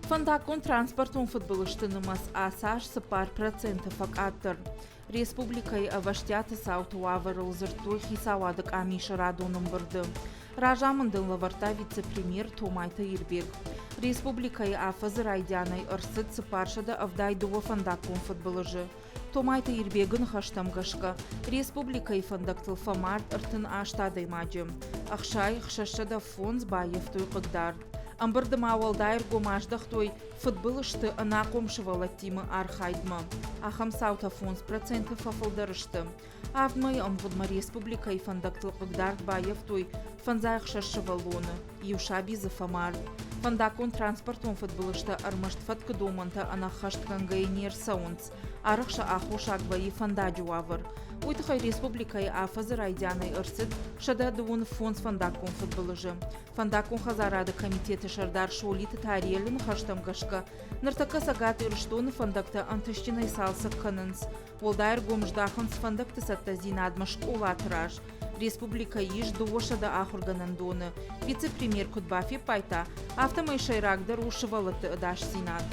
Фӕндаггон-транспортон фыдбылызты нымӕц ацы аз 4% фӕкъаддӕр. Республикӕйы ӕвӕстиаты цауты уавӕрыл дзырдтой хицауады къамисы радон ӕмбырды. Разамынд ын лӕвӕрдта вице-премьер Томайты Ирбег. Республикӕйы афӕдзы райдианӕй ӕрцыд 472 фӕндаггон фыдбылызы. Томайты Ирбегы ныхӕстӕм гӕсгӕ, республикӕйы фӕндӕгтыл фӕмард 38 адӕймаджы. 6605 баййӕфтой хъыгдард. Ӕмбырды ма уӕлдай ӕргом аздӕхтой фыдбылызты ӕнахъом сывӕллӕттимӕ архайдмӕ. Ахӕм цаутӕ 5% фӕфылдӕр сты. Авд мӕйы ӕмгъуыдмӕ республикӕйы фӕндӕгтыл хъыгдард баййӕфтой 56 сывӕллоны, иу саби дзы фӕмард. Фӕндаггон транспортон фыдбылызтӕ ӕрмӕст фӕткы домӕнтӕ ӕнӕххӕстгӕнгӕйӕ не рцӕуынц. Арӕх сӕ аххосаг вӕййы фӕндаджы уавӕр. Уый тыххӕй республикӕйы афӕдзы райдианӕй ӕрцыд 125 фӕндаггон фыдбылызы. Фӕндаггон хӕдзарады комитеты сӕрдар Солиты Тариелы ныхӕстӕм гӕсгӕ, ныртӕккӕ Цӕгат Ирыстоны фӕндӕгтӕ ӕнтыстджынӕй цалцӕг кӕнынц. Уӕлдай ӕргом здахынц фӕндӕгты цӕттӕдзинадмӕ скъолаты раз. Республикӕйы ис 200 ахуыргӕнӕндоны. Вице-премьер куыд бафиппайдта, афтӕмӕй сӕйрагдӕр у сывӕллӕтты ӕдасдзинад.